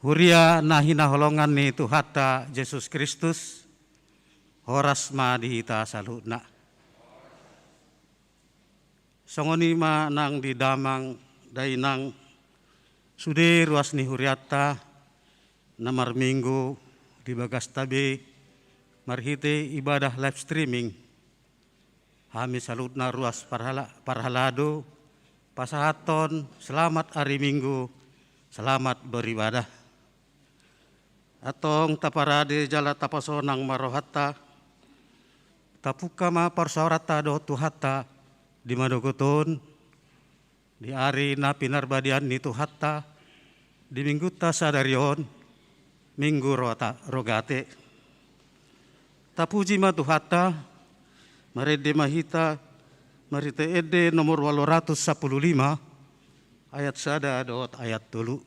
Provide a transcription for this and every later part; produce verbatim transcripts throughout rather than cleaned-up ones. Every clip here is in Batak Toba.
Huria na hinaholongan ni Tuhanta Jesus Kristus, horas ma di hita saluhutna. Songon i ma nang di damang dainang, sude ruas ni hurianta na marminggu di bagasta be marhite ibadah live streaming. Hami saluhutna ruas parhala-, parhalado pasahathon selamat ari Minggu, selamat beribadah. Antong taparade jala tapasonang ma rohanta, tapungka ma parsaoranta dohot Tuhanta di manogot on, di ari na pinarbadiaan ni Tuhanta, di Minggunta sadari on, Minggu Rota-, Rogate. Tapuji ma Tuhanta, marende ma hita, marhite ende nomor ualu ratus sampulu lima, ayat sada dohot ayat tolu.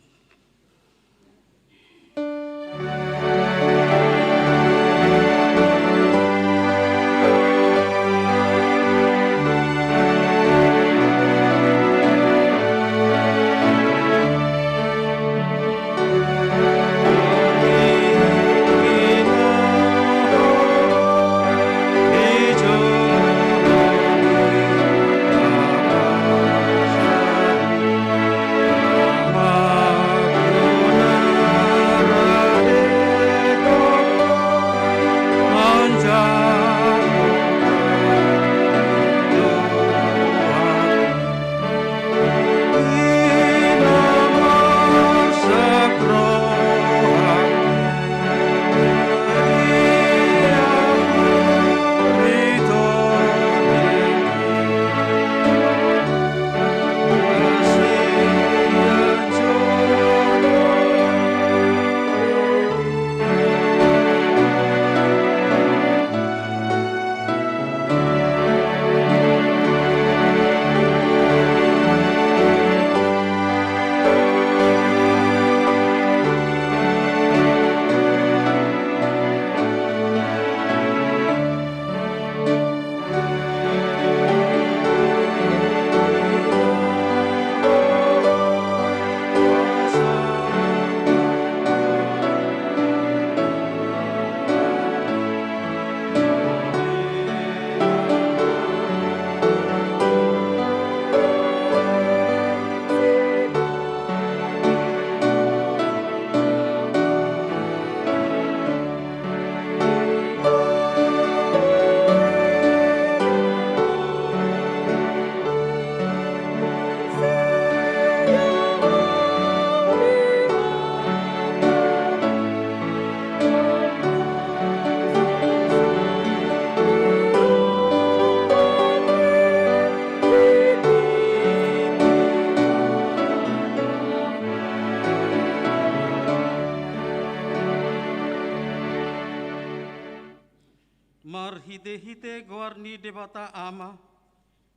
Marhitehite goar ni Debata Ama,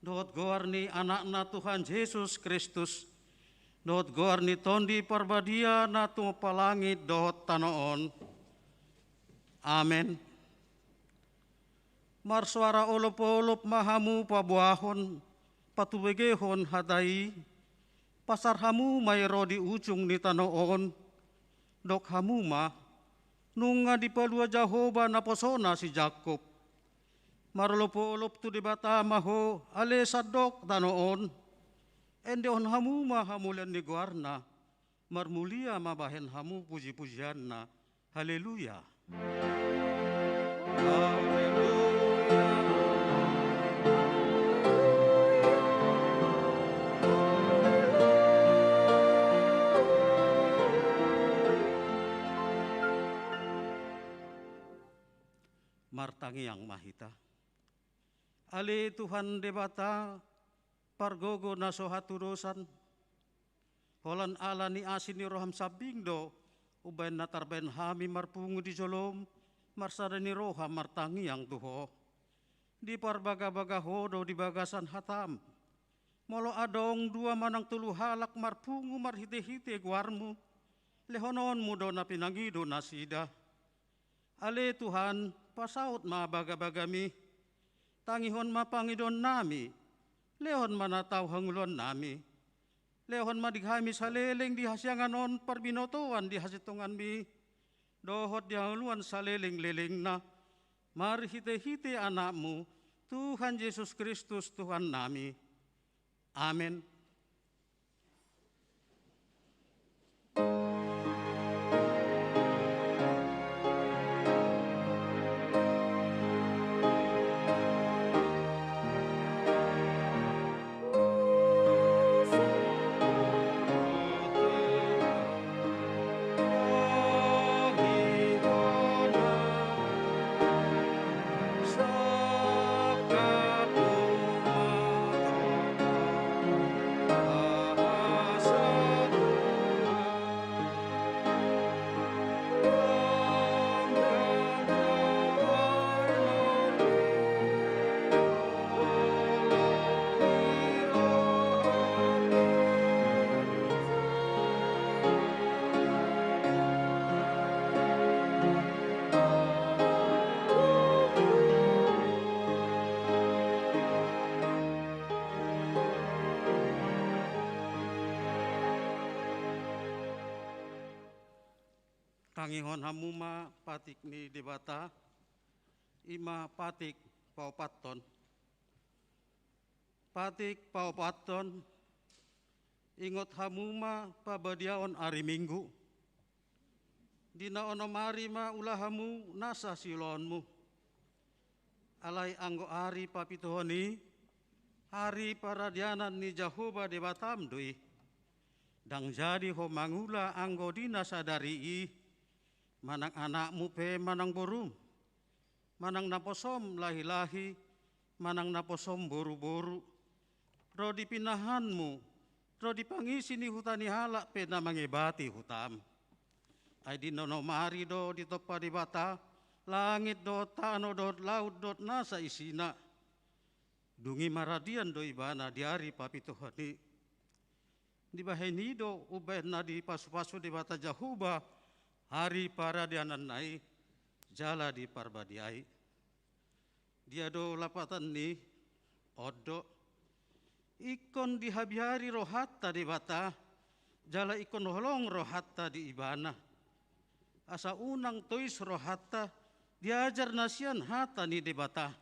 dohot goar ni Anakna Tuhan Jesus Kristus, dohot goar ni Tondi Parbadia na tumompa langit dohot tano on. Amen. Marsoara olopolop ma hamu paboahon, patubegehon hata i, pasar hamu ma i ro di ujung ni tano on, dok hamu ma, nunga dipalua Jahowa naposona si Jakkob. Marolopolop tu Debata ma ho, ale sandok tano on. Endehon hamu ma hamulian ni goarna, marmulia ma bahen hamu pujipujianna. Haleluya. Haleluya. Martangiang ma hita. Ale Tuhan Debata, pargogo na so hatudosan, holan ala ni asi ni roham sambing do umbahen na tarbahen hami marpungu di jolom, marsada ni roha martangiang tu Ho. Diparbagabaga Ho do di bagasan hatam. Molo adong dua manang tolu halak marpungu marhitehite goarmu, lehononmu do na pinangido nasida. Ale Tuhan, pasaut ma bagabagami, tangihon ma pangidoannami, lehon ma na tau hangoluannami. Lehon ma di hami saleleng di hasiangan on parbinotoan di hasintonganmi, dohot di hangoluan salelenglelengna, marhitehite Anakmu, Tuhan Jesus Kristus, Tuhannami. Amen. Tangihon hamu ma patik ni Debata, i ma patik paopathon. Patik paopathon, ingot hamu ma pabadiaon ari Minggu. Di na onom ari ma ula hamu nasa siulaonmu. Alai anggo ari papituhon i, ari paradianan ni Jahowa Debatam do i. Ndang jadi ho mangula anggo di na sadari i, manang anakmu pe manang borum, manang naposom lahilahi, manang naposom boruboru, ro di pinahanmu, ro di pangisi ni huta ni halak pe na mangebati hutam. Ai di na onom ari do ditompa Debata langit dohot tano dohot laut dohot nasa isina. Dung i maradian do Ibana di ari papituhon i. Dibahen i do umbahen na dipasupasu Debata Jahowa ari paradiananna i jala diparbadiai. Dia do lapatan ni on do. Ingkon dihabiari rohanta Debata, jala ingkon holong rohanta di Ibana. Asa unang tois rohanta diajar na sian hata ni Debata.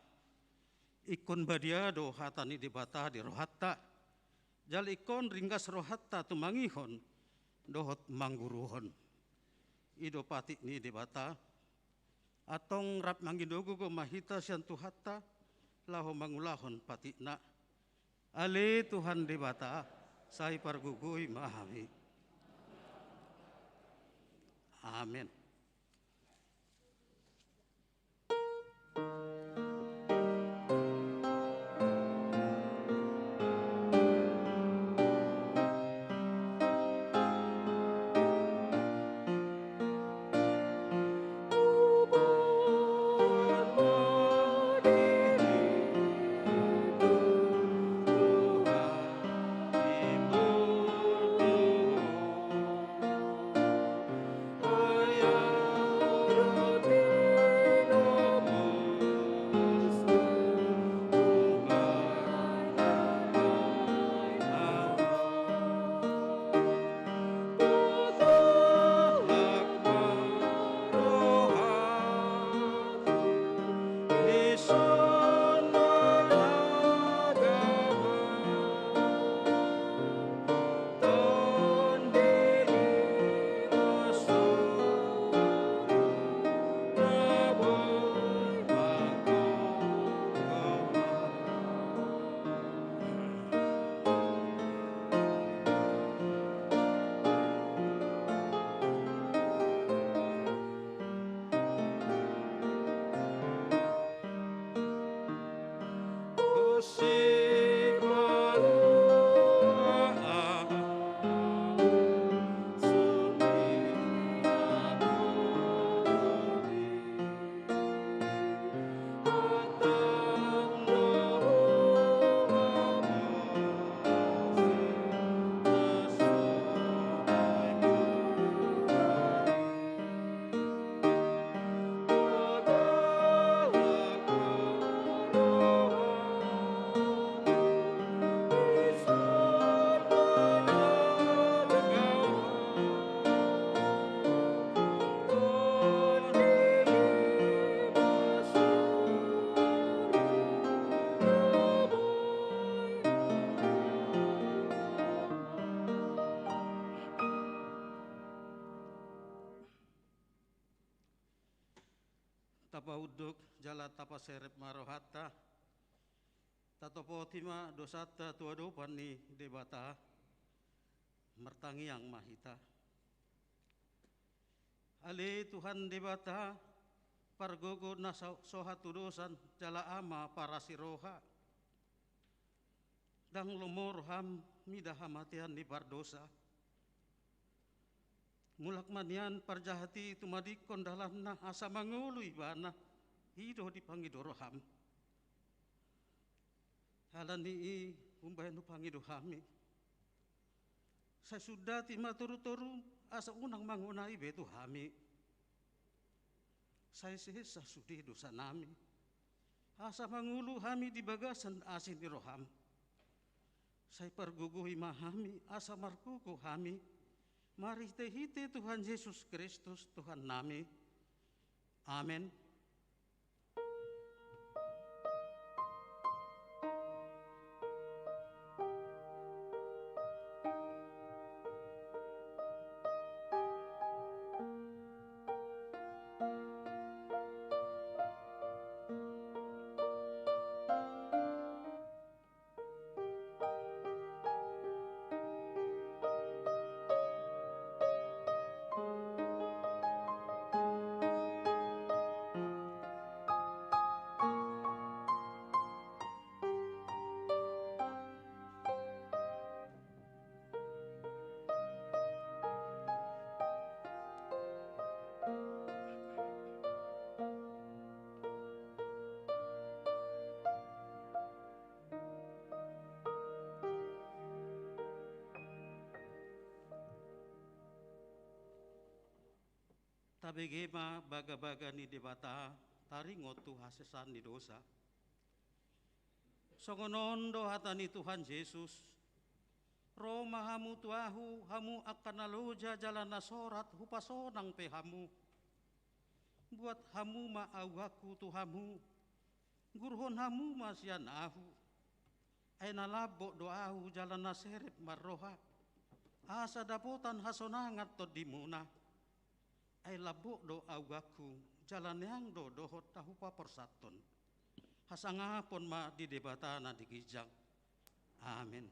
Ingkon badia do hata ni Debata di rohanta. Jala ingkon ringgas rohanta tumangihon dohot mangguruhon. I do patik ni Debata. Antong rap mangido gogo ma hita sian Tuhanta, laho mangulahon patikna. Ale Tuhan Debata, sai pargogoi ma hami. Amen. Tapaunduk jala tapaserep ma rohanta. Tatopoti ma dosanta tu adopan ni Debata. Martangiang ma hita. Ale Tuhan Debata, pargogo na so-, so hatudosan jala Ama parasi roha. Ndang lomo roham mida hamatean ni pardosa. Mulak ma nian parjahat i tumadingkon dalanna asa mangolu ibana, i do dipangido roham. Ala ni i umbahen hupangido hami. Sai sundati ma torutoru asa unang mangonai be tu hami. Sai sesa sude dosanami. Asa mangolu hami di bagasan asi ni roham. Sai pargogoi ma hami asa margogo hami. Marhitehite Tuhan Jesus Kristus Tuhannami. Amen. Tabege ma bagabaga ni Debata, taringot tu hasesaan ni dosa. Songon on do hata ni Tuhan Jesus: Ro ma hamu tu Ahu, hamu angka na loja jala na sorat, hupasonang pe hamu. Buat hamu ma augangku tu hamu, guruhon hamu ma sian Ahu. Ai na lambok do Ahu jala na serep marroha, asa dapotan hasonangan tondimuna. Ai lambok do augangku, jala neang do dohot na hupaporsathon. Hasangapon ma di Debata na di ginjang. Amen.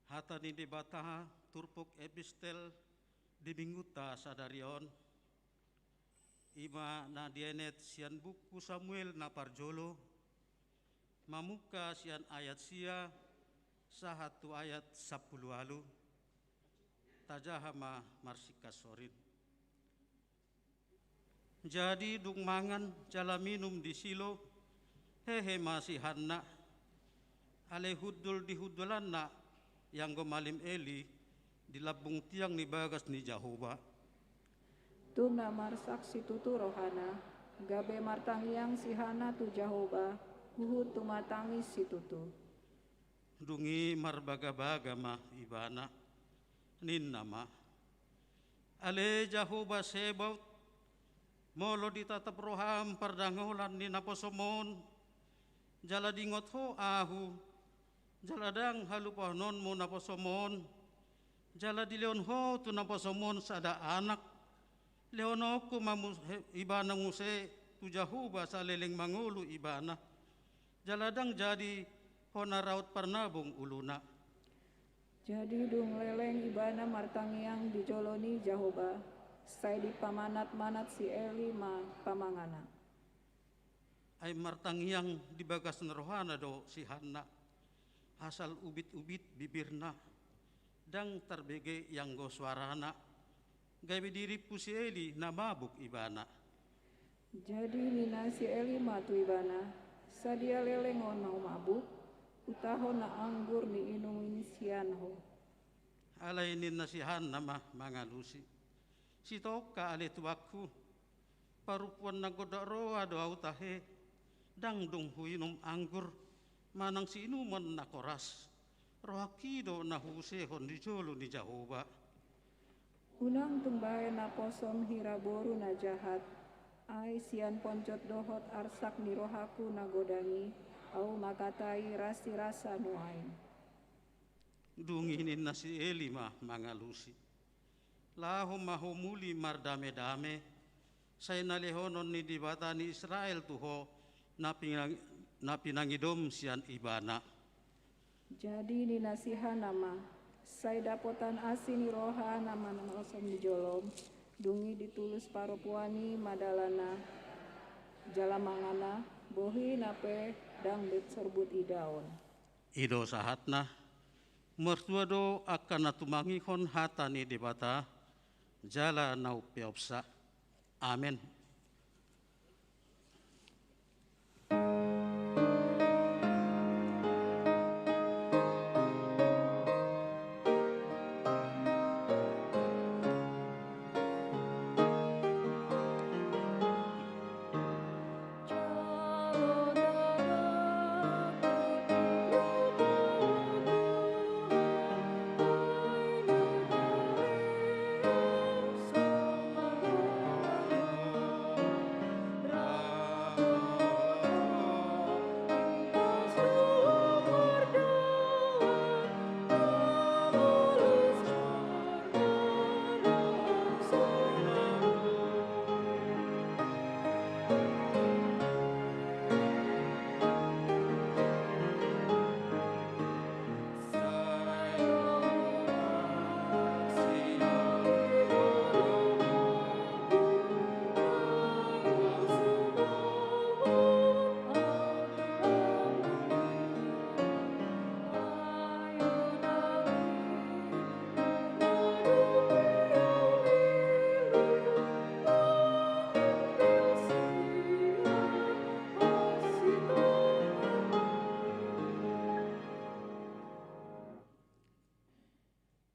Hata ni Debata, turpuk epistel di Minggunta sadari on, i ma na dienet sian buku Samuel na parjolo, mamungka sian ayat sia sahat tu ayat sampulu ualu. Tajaha ma marsingkat sorin. Jadi dung mangan jala minum di Silo, hehe ma si Hanna. Alai hundul di hundulanna, ianggo malim Eli di lambung tiang ni bagas ni Jahowa. Tung na marsak situtu rohana, gabe martangiang si Hanna tu Jahowa, huhut tumatangis situtu. Dung i marbagabaga ma ibana, ninna ma: Ale Jahowa Sebaot, molo ditatap roham pardangolan ni naposom on, jala diingot ho ahu, jala ndang halupahononmu naposom on, jala dilehon ho tu naposom on sada anak, lehononku ma muse, ibana muse tu Jahowa saleleng mangolu ibana, jala ndang jadi hona raut parnabung uluna. Jadi dung leleng ibana martangiang di jolo ni Jahowa, sai dipamanat-manat si Eli ma pamanganna. Ai martangiang di bagasan rohana do si Hanna, asal ubit-ubit bibirna, ndang tarbege ianggo suarana, gabe dirimpu si Eli na mabuk ibana. Jadi ninna si Eli ma tu ibana, sadia leleng on na mabuk, utahon na anggur niinum i sian ho. Alai ninna si Hanna ma mangalusi, sitongka ale tuanku, parompuan na gondang roha do ahu tahe, ndang dung huinum anggur, manang siinumon na koras, rohangki do na huusehon di jolo ni Jahowa. Unang tung bahen naposom hira boru na jahat, ai sian ponjot dohot arsak ni rohangku na godang i, ahu mangkatai rasirasa nuaeng. Dung i ninna si Eli ma mangalusi, laho ma ho muli mardame-dame, sai na lehonon ni Debata ni Israel tu ho na pinang-, na pinangidom sian ibana. Jadi ninna si Hanna ma, sai dapotan asi ni roha na manaposom di jolom, dung i ditulus parompuan i ma dalanna jala manganna, bohina pe ndang be sorbut idaon. I do sahatna, martua do angka na tumangihon hata ni Debata, jala na umpeopsa. Amen.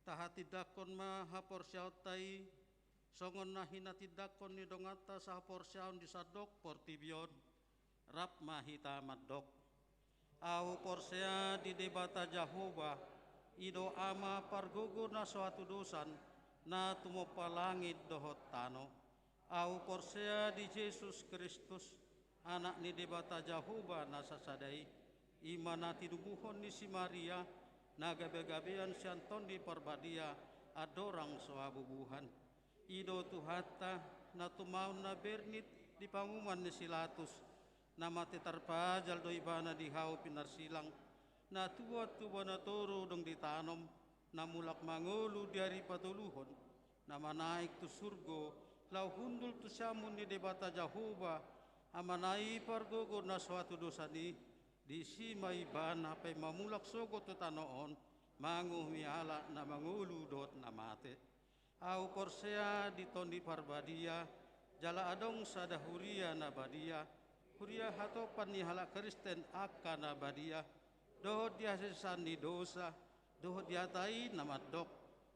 Tahatindangkon ma haporseaonta i, songon na hinatindangkon ni donganta sahaporseaon di sandok portibi on, rap ma hita mandok. Ahu porsea di Debata Jahowa, i do Ama pargogo na so hatudosan, na tumompa langit dohot tano. Ahu porsea di Jesus Kristus, Anak ni Debata Jahowa na sasada i, i ma na tinubuhon ni si Maria, na gabe-gabean sian Tondi Parbadia, andorang so habubuhan. I do Tuhanta, na tumaon na bernit di panguhuman ni si Latus, na mate tarpajal do ibana di hau pinarsilang, na tuat tu bona toru dung ditanom, na mulak mangolu di ari patoluhon, na manaek tu surgo, laho hundul tu siamun ni Debata Jahowa, Amana i pargogo na so hatudosan i, disi ma ibana paima mulak sogot tu tano on, manguhumi halak na mangolu dohot na mate. Ahu porsea di Tondi Parbadia, jala adong sada huria na badia, huria hatopan ni halak Kristen angka na badia, dohot di hasesaan ni dosa, dohot di hata i na mandok,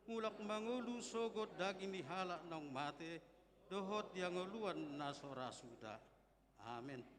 mulak mangolu sogot daging ni halak naung mate, dohot di hangoluan na so ra suda. Amen.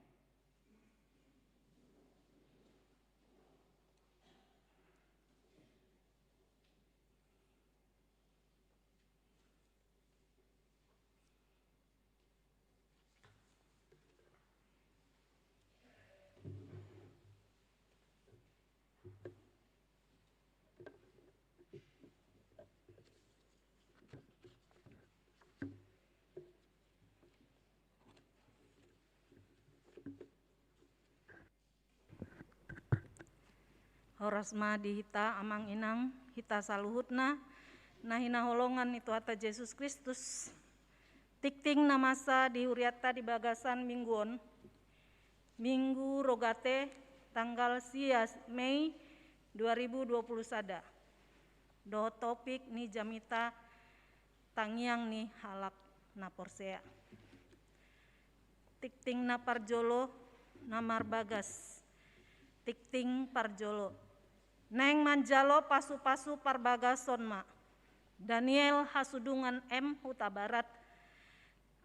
Horas ma di hita amang inang, Hita saluhutna na hinaholongan ni Tuhanta Jesus Kristus. Tingting na masa di hurianta di bagasan minggu on, Minggu Rogate, tanggal sia Mei dua ribu dua puluh sada. Dohot topik ni jamita: Tangiang ni halak na porsea. Tingting na parjolo na marbagas. Tingting parjolo. Naeng manjalo pasupasu parbagason ma Daniel Hasudungan M Hutabarat,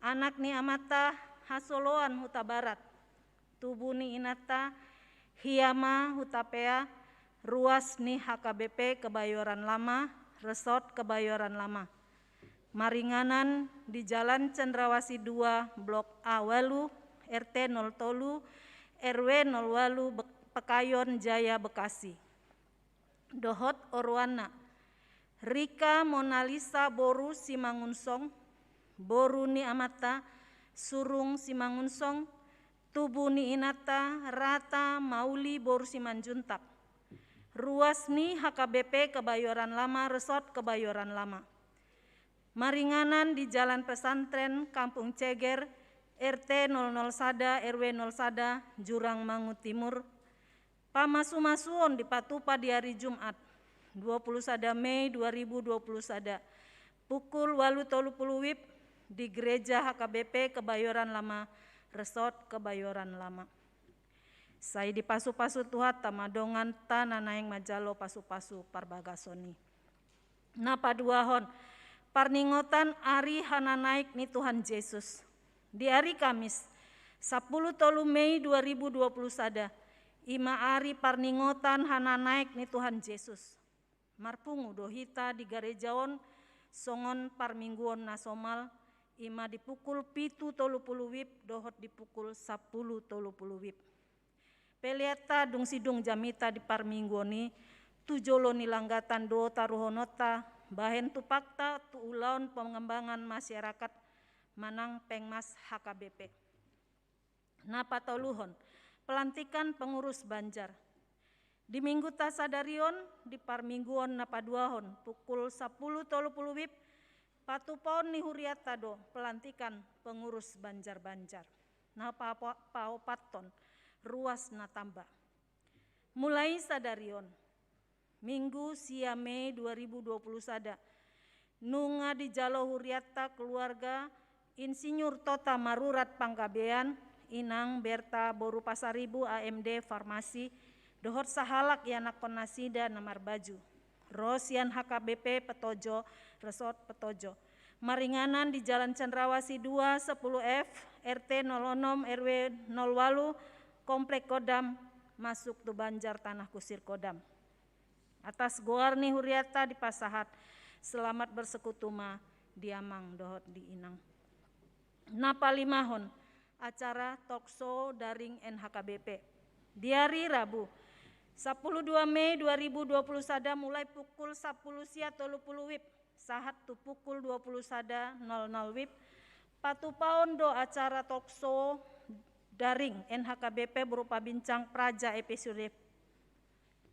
anak ni amanta Hasoloan Hutabarat, tubu ni inanta Hiama Hutapea, ruas ni H K B P Kebayoran Lama, Resort Kebayoran Lama. Maringanan di Jalan Cendrawasih dua, Blok A walu, R T nol tolu, R W nol walu, Bek-, Pekayon Jaya, Bekasi. Dohot oroanna: Rika Monalisa boru Simangunsong, boru ni amanta Surung Simangunsong, tubu ni inanta Rata Mauli boru Simanjuntak, ruas ni H K B P Kebayoran Lama, Resort Kebayoran Lama. Maringanan di Jalan Pesantren Kampung Ceger, R T nol nol sada, R W nol sada, Jurang Mangu Timur. Pamasumasuon dipatupa di ari Jumat, dua puluh sada Mei dua ribu dua puluh sada, pukul walu tolu puluh WIB, di Gereja H K B P Kebayoran Lama, Resort Kebayoran Lama. Sai dipasupasu Tuhanta ma donganta na naeng manjalo pasupasu parbagason i. Na paduahon, parningotan ari hananaek ni Tuhan Jesus. Di ari Kamis, sapuluh tolu Mei dua ribu dua puluh sada, i ma ari parningotan hananaek ni Tuhan Jesus. Marpungu do hita di gareja on songon parmingguon na somal, i ma di pukul pitu tolu puluh WIB dohot di pukul sapuluh tolu puluh WIB. Peleanta dung sidung jamita di parmingguon i, tu jolo ni langgatan do taruhononta bahen tupakta tu ulaon pengembangan masyarakat manang Pengmas H K B P. Na patoluhon, pelantikan pengurus Banjar. Di mingguta sadari on, di parmingguon na paduahon, pukul sapuluh tolu puluh WIB, patupaon ni hurianta do pelantikan pengurus Banjar-Banjar. Na pa-, pa-, paopathon, ruas na tamba. Mulai sadari on, Minggu sia Mei dua ribu dua puluh sada, nunga dijalo hurianta keluarga Insinyur Tota Marurat Panggabean, Inang Berta boru Pasaribu, A M D Farmasi, dohot sahalak ianakkon nasida na marbaju, ro sian H K B P Petojo, Resort Petojo. Maringanan di Jalan Cendrawasih dua, sepuluh F, R T nol onom, R W nol walu, Komplek Kodam, masuk tu Banjar Tanah Kusir Kodam. Atas goar ni hurianta dipasahat, selamat bersekutu ma di amang dohot di inang. Na palimahon, acara talk show daring N H K B P. Di ari Rabu, sapuluh dua Mei dua ribu dua puluh sada, mulai pukul sapuluh sia tolu puluh WIB sahat tu pukul dua puluh sada nol nol WIB, patupaon do acara talk show daring N H K B P berupa bincang praja episode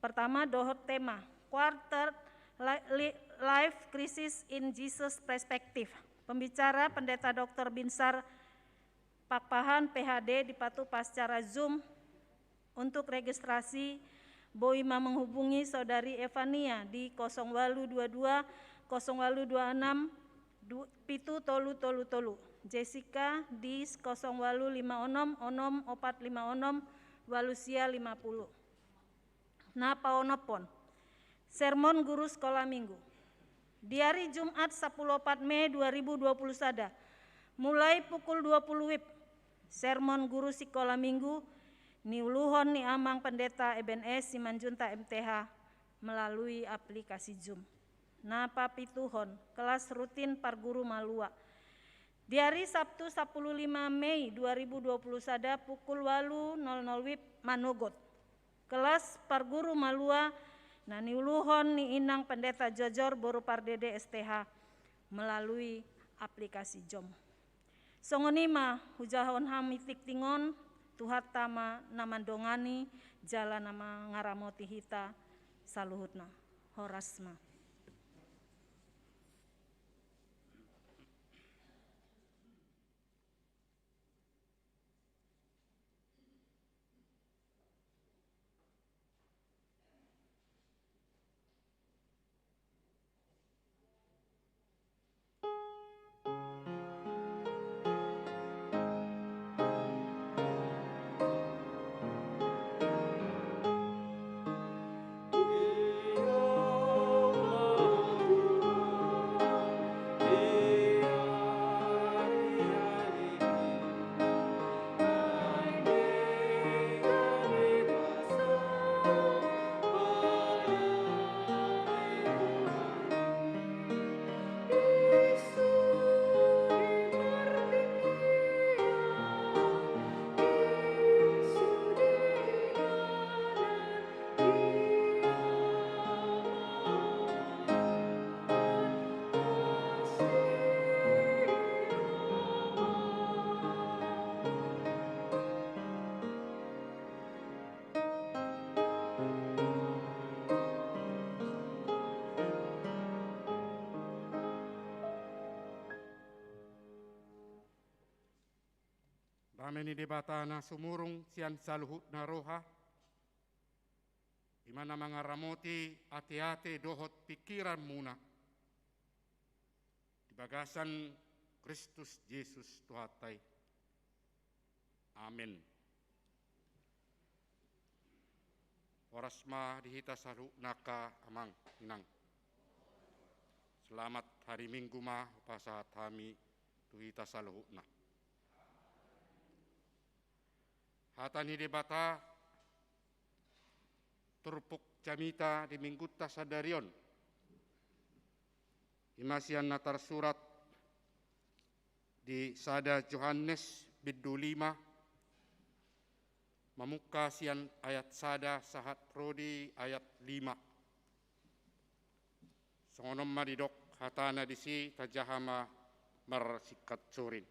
pertama dohot tema Quarter Li-, Li-, Life Crisis in Jesus Perspective. Pembicara Pendeta Doktor Binsar Pakpahan, P H D, dipatupa secara Zoom. Untuk registrasi, boi ma menghubungi Saudari Evania di kosong walu dua dua, kosong walu dua enam, du-, pitu tolu tolu tolu. Jessica di kosong walu lima onom, onom opat lima onom, walu sia lima puluh. Na paonomhon, sermon guru sekolah minggu. Di ari Jumat, sapuluh opat Mei dua ribu dua puluh sada, mulai pukul dua puluh WIB, sermon guru sekolah minggu niuluhon ni Amang Pendeta Eben S Simanjuntak M T H melalui aplikasi Zoom. Na papituhon, kelas rutin parguru malua. Di ari Sabtu, sapuluh lima Mei dua ribu dua puluh sada, pukul walu nol nol WIB manogot. Kelas parguru malua na niuluhon ni Inang Pendeta Jojor boru Pardede S T H melalui aplikasi Zoom. Songon i ma hujahahon hami tingting on, Tuhanta ma na mandongani jala na mangaramoti hita saluhutna. Horas ma. Dame ni Debata na sumurung sian saluhutna roha, i ma na mangaramoti ateate dohot pingkiranmuna di bagasan Kristus Jesus Tuhanta i. Amen. Horas ma di hita saluhutna angka amang inang. Selamat hari Minggu ma hupasahat hami tu hita saluhutna. Hata ni Debata turpuk jamita di Minggunta sadari on, i ma sian na tarsurat di sada Johannes bindu lima, mamungka sian ayat sada sahat ro di ayat lima. Songon on ma didok hatana disi, tajaha ma marsingkat sorin.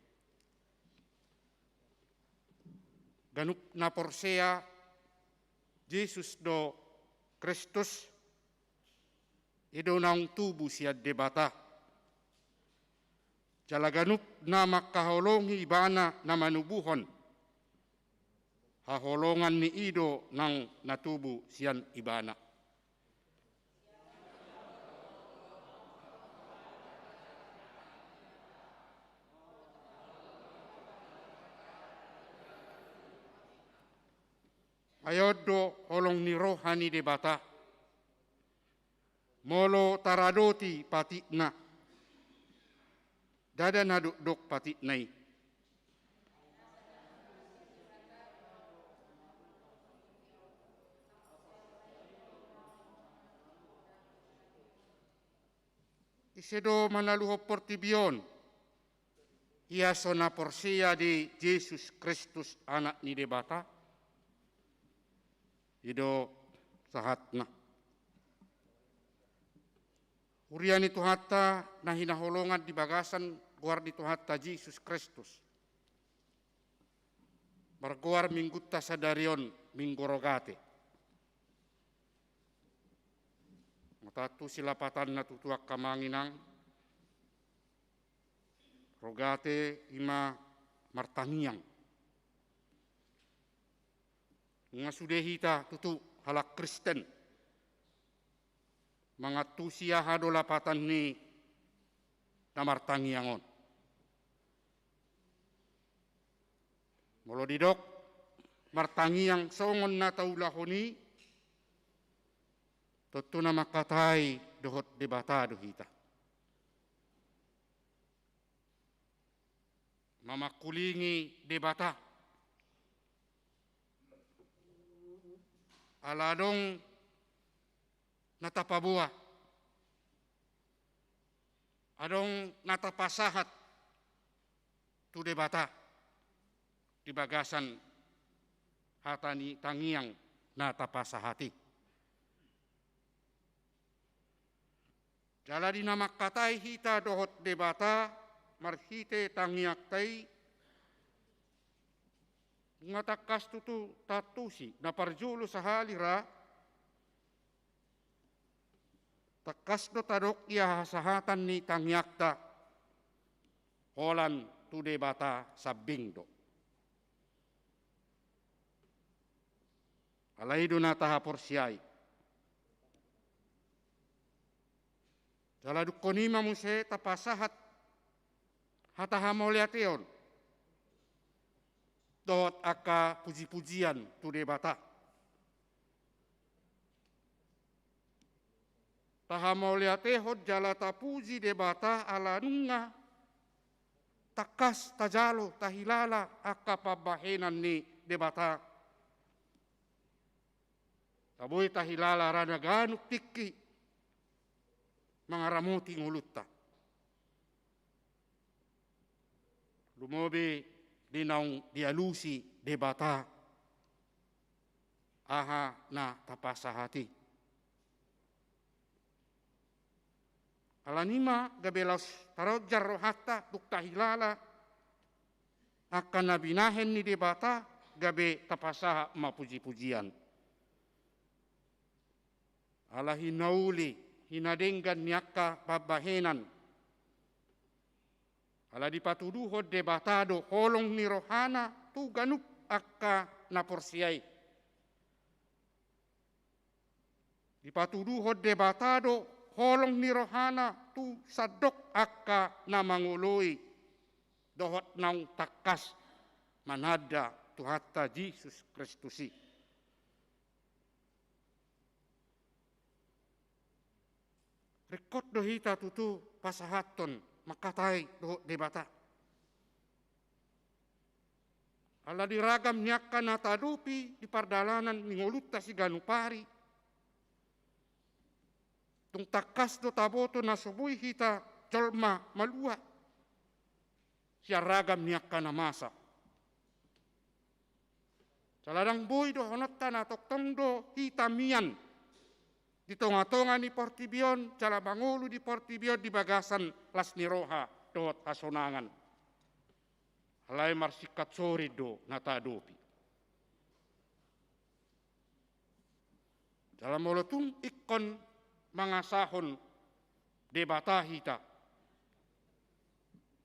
Ganup na porsea Jesus do Kristus, i do naung tubu sian Debata. Jala ganup na mangkaholongi Ibana na manubuhon, haholongan ni i do naung na tubu sian Ibana. Ai on do holong ni roha ni Debata. Molo taradoti patikna, ndada na dokdok patikna i. Ise do manaluhon portibi on, ia so na porsea di Jesus Kristus, Anak ni Debata? I do sahatna. Huria ni Tuhanta na hinaholongan di bagasan goar ni Tuhanta Jesus Kristus, margoar Minggunta sadari on Minggu Rogate. Nga taantusi lapatanna tutu angka amang inang. Rogate i ma martangiang. Nga sude hita tutu halak Kristen mangantusi aha do lapatan ni na martangiang on. Molo didok martangiang songon na taulahon i, tontu na mangkatai dohot Debata do hita. Mamangkulingi Debata. Ala adong na tapaboa, adong na tapasahat tu Debata di bagasan hata ni tangiang na tapasahat i. Jala di na mangkatai hita dohot Debata marhite tangiangta i, nga tangkas tutu taantusi na parjolo sahali ra, Tangkas do tadok ia hasahatan ni tangiangta, holan tu Debata sambing do. Alai do na tahaporseai. Jala dungkon i ma muse tapasahat hata hamauliateon dohot angka pujipujian tu Debata. Tahamauliatehon jala tapuji Debata ala nunga tangkas tajalo tahilala angka pambahenan ni Debata. Taboi tahilala ra na ganup tingki mangaramoti ngolunta. Lumobi di naung dialusi Debata aha na tapasahat i. Alani i ma gabe laos taronjar rohanta tung tahilala angka na binahen ni Debata, gabe tapasahat ma pujipujian. Ala hinauli, hinadenggan ni angka pambahenan. Ala dipatuduhon Debata do holong ni rohana tu ganup angka na porsea i. Dipatuduhon Debata do holong ni rohana tu sandok angka na mangoloi dohot naung tangkas mananda Tuhanta Jesus Kristus i. Ringkot do hita tutu pasahathon mangkatai dohot Debata. Ala di ragam ni angka na taadopi di pardalanan ni ngolunta siganup ari, tung tangkas do taboto na so boi hita jolma malua sian ragam ni angka na masa. Jala ndang boi dohononta na tongtong do hita mian di tongatonga ni portibi on jala mangolu di portibi on di bagasan las ni roha dohot hasonangan. Alai marsingkat sorin do na taadopi. Jala molo tung ingkon mangasahon Debata hita,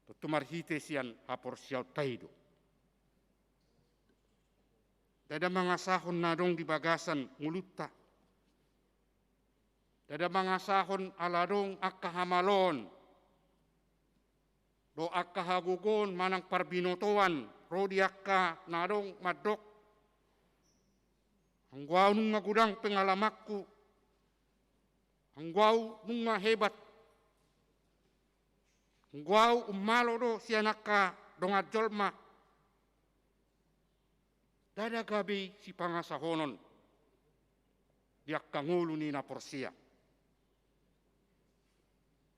tontu marhite sian haporseaonta i do. Ndada mangasahon na adong di bagasan ngolunta. Ndada mangasahon ala adong angka hamaloon dohot angka hagogoon manang parbinotoan ro di angka na adong mandok, anggo ahu nunga godang pengalamanku, anggo ahu nunga hebat, anggo ahu ummalo do sian angka dongan jolma. Ndada gabe i sipangasahonon di angka ngolu ni na porsea.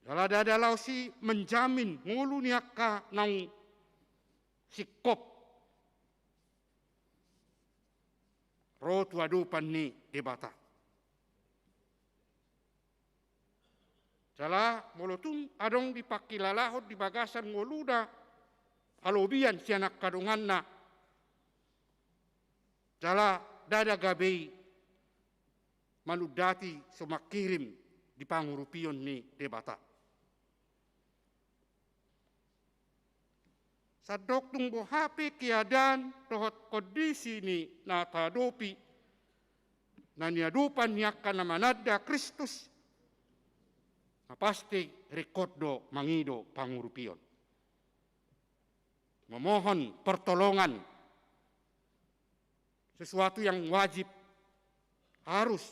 Jala ndada laos i menjamin ngolu ni angka naung singkop ro tu adopan ni Debata. Jala molo tung adong dipangkilalahon di bagasan ngoluna halobian sian angka donganna, jala ndada gabe i manundati so mangkirim di pangurupion ni Debata. Sandok tung boha pe keadaan dohot kondisi ni na taadopi na niadopan ni angka na mananda Kristus, na pasti ringkot do mangido pangurupion, memohon pertolongan, sesuatu yang wajib, harus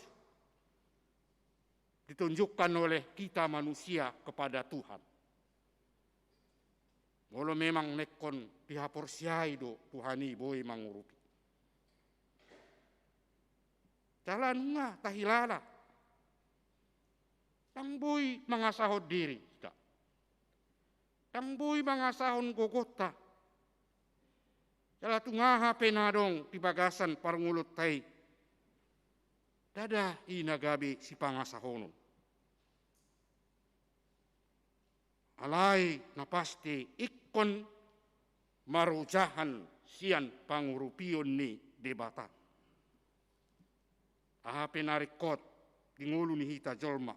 ditunjukkan oleh kita manusia kepada Tuhan. Molo memang na ingkon dihaporseai do Tuhan i boi mangurupi. Jala nunga tahilala, ndang boi mangasahon diri hita. Ndang boi mangasahon gogonta. Jala tung aha pe na adong di bagasan parngoluonta i, ndada i na gabe sipangasahonon. Alai na pasti ingkon marojahan sian pangurupion ni Debata. Aha pe na ringkot di ngolu ni hita jolma,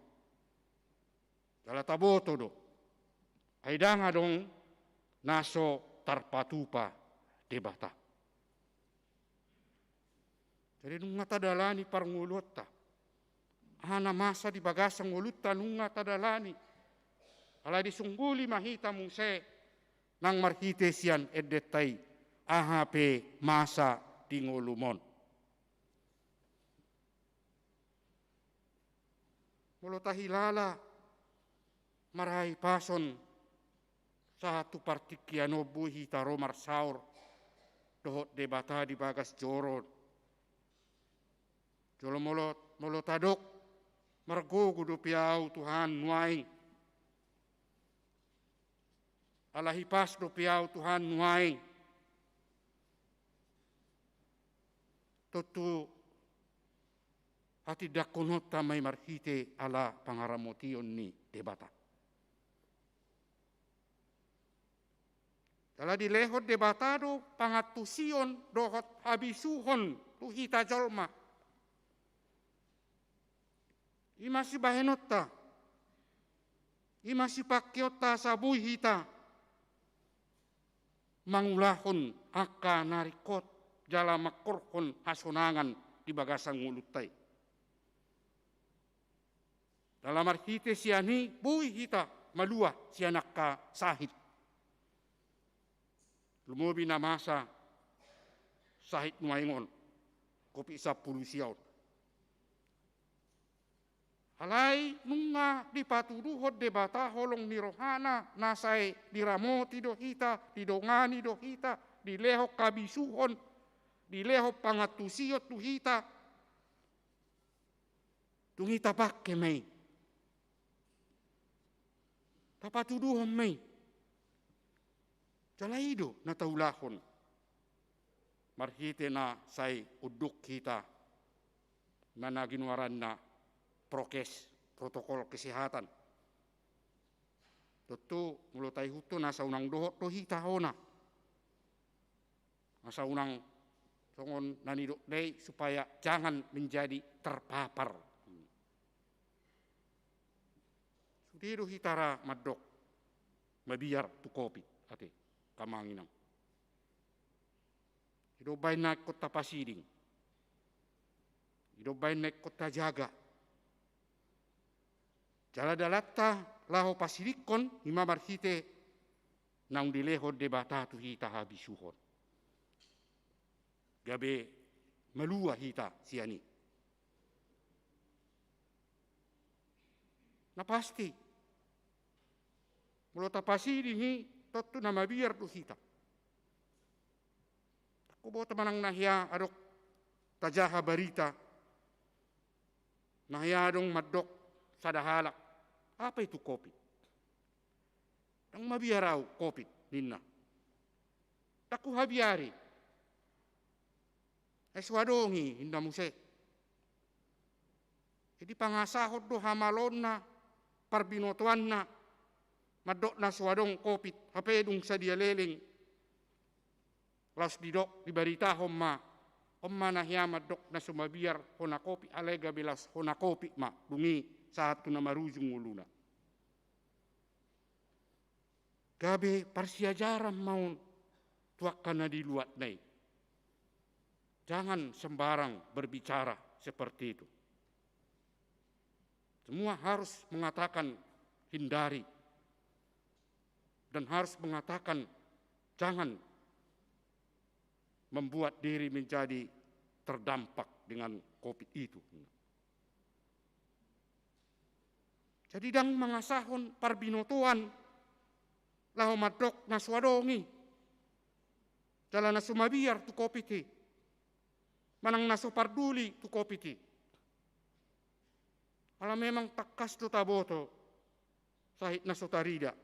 Jala taboto do, ai ndang adong na so tarpatupa Debata. Jadi nunga tadalani parngoluonta. Aha na masa di bagasan ngolunta nunga tadalani. Alai disungguli ma hita muse nang marhite sian endenta i, aha pe masa di ngolum on. Molo tahilala marhahipason sahat tu partingkian on boi hita ro marsaor dohot Debata di bagas joro. Jolo molo, molo tadok, margogo dope au Tuhan nuaeng. Ala hipas dope au Tuhan nuaeng. Tontu hatindangkononta ma i marhite ala pangaramotion ni Debata. Jala dilehon Debata do pangantusion dohot habisuhon tu hita jolma. I ma sibahenonta, i ma sipangkeonta asa boi hita mangulahon angka na ringkot jala mangkorhon hasonangan di bagasan ngolunta i. Jala marhite sian i boi hita malua sian angka sahit. Lumobi na masa sahit nuaeng on, Covid sampulu sia on. Alai nunga dipatuduhon Debata holong ni rohana, na sai diramoti do hita, didongani do hita, dilehon habisuhon, dilehon pangantusion tu hita. Dung i tapangke ma i. Tapatuduhon ma i. Jala i do na taulahon. Marhite na sai unduk hita. Mana ginoaranna prokes, protokol kesehatan. Tontu molo taihuthon asa unang dohot do hita hona. Asa unang songon na nidokna i supaya jangan menjadi terpapar. Sude do hita ra mandok mabiar tu Covid, ate, angka amang inang. I do umbahen na ingkon tapasiding. I do umbahen na ingkon tajaga. Jala dalanta laho pasidingkon i ma marhite naung dilehon Debata tu hita habisuhon. Gabe malua hita sian i. Na pasti. Molo tapasiding i tontu na mabiar do hita. Huboto manang na hea adong tajaha barita. Na hea adong mandok sada halak. Apa itu Covid? Ndang mabiar au Covid ninna. Ndang huhabiari. Ai so adong i ninna muse. Jadi pangasahon do hamaloonna, parbinotoanna, mandok na so adong Covid, hape dung sadia leleng. Laos didok dibaritahon ma, on ma na hea mandok na so mabiar hona Covid, alai gabe laos hona Covid ma, dung i sahat tu na marujung ngoluna. Gabe parsiajaran ma on tu angka na di luatna i. Jangan sembarang berbicara seperti itu. Semua harus mengatakan hindari dan harus mengatakan jangan membuat diri menjadi terdampak dengan Covid itu. Jadi ndang mangasahon parbinotoan laho mandok na so adong i. Jala na so mabiar tu Covid i. Manang na so parduli tu Covid i. Ala memang tangkas do taboto sahit na so tarida.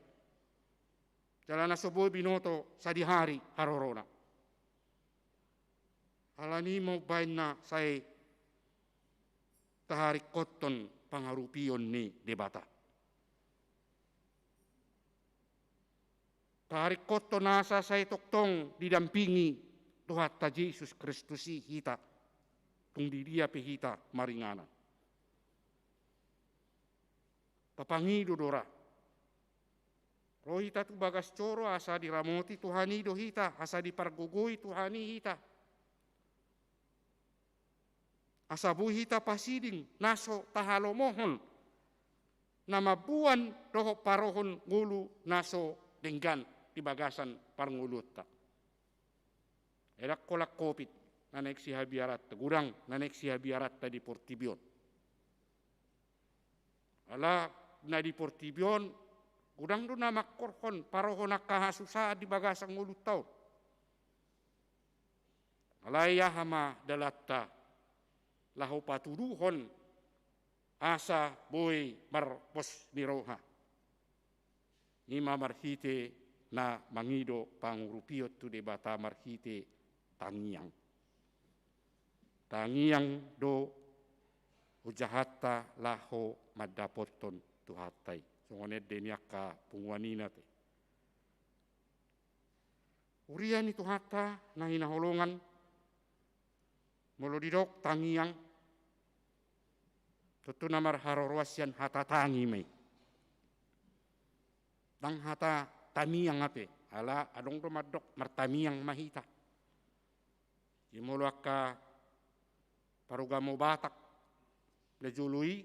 Jala na so boi binoto sadihari harorona. Alani i ma umbahen na sai taharingkothon pangarupion ni Debata. Taharingkothon asa sai tongtong didampingi Tuhanta Jesus Kristus i hita, tung di dia pe hita maringanan. Tapangido do ra. Ro hita tu bagas joro asa diramoti Tuhan i do hita, asa dipargogoi Tuhan i hita. Asa boi hita pasiding na so tahalomohon, na mamboan dohot parohon ngolu na so denggan di bagasan parngoluonta. Ai ndang holan covid na naeng sihabiaranta, godang na naeng sihabiaranta di portibi on. Ala na di portibi on, godang do na mangkorhon parohon angka hasusaan di bagasan ngolunta on. Alai aha ma dalanta laho patuduhon asa boi marpos ni roha? I ma marhite na mangido pangurupion tu Debata marhite tangiang. Tangiang do hujahanta laho mandapothon Tuhanta i. Songon ende ni angka punguan i nate. Huria ni Tuhanta na hinaholongan, molo didok tangiang, tontu na marharoroan sian hata tangi ma i. Ndang hata tamiang hape, ala adong do mandok martamiang ma hita. Jadi molo angka parugamo Batak na jolo i,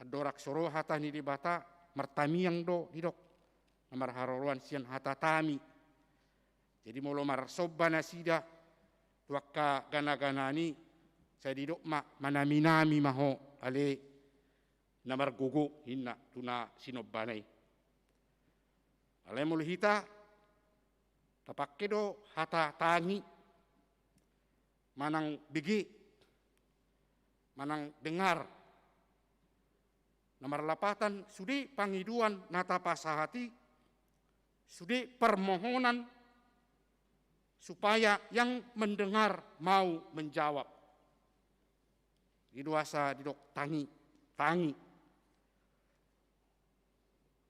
andorang so ro hata ni Debata, martamiang do didok, na marharoroan sian hata tami. Jadi molo marsomba nasida tu angka ganaganaan i, sai didok ma, manaminami ma ho ale na margogo, ninna tu na sinombana i. Alai molo hita, tapangke do hata tangi manang bege manang dengar, na marlapatan sude pangidoan na tapasahat i, sude permohonan supaya yang mendengar mau menjawab. I do asa didok tangi, tangi.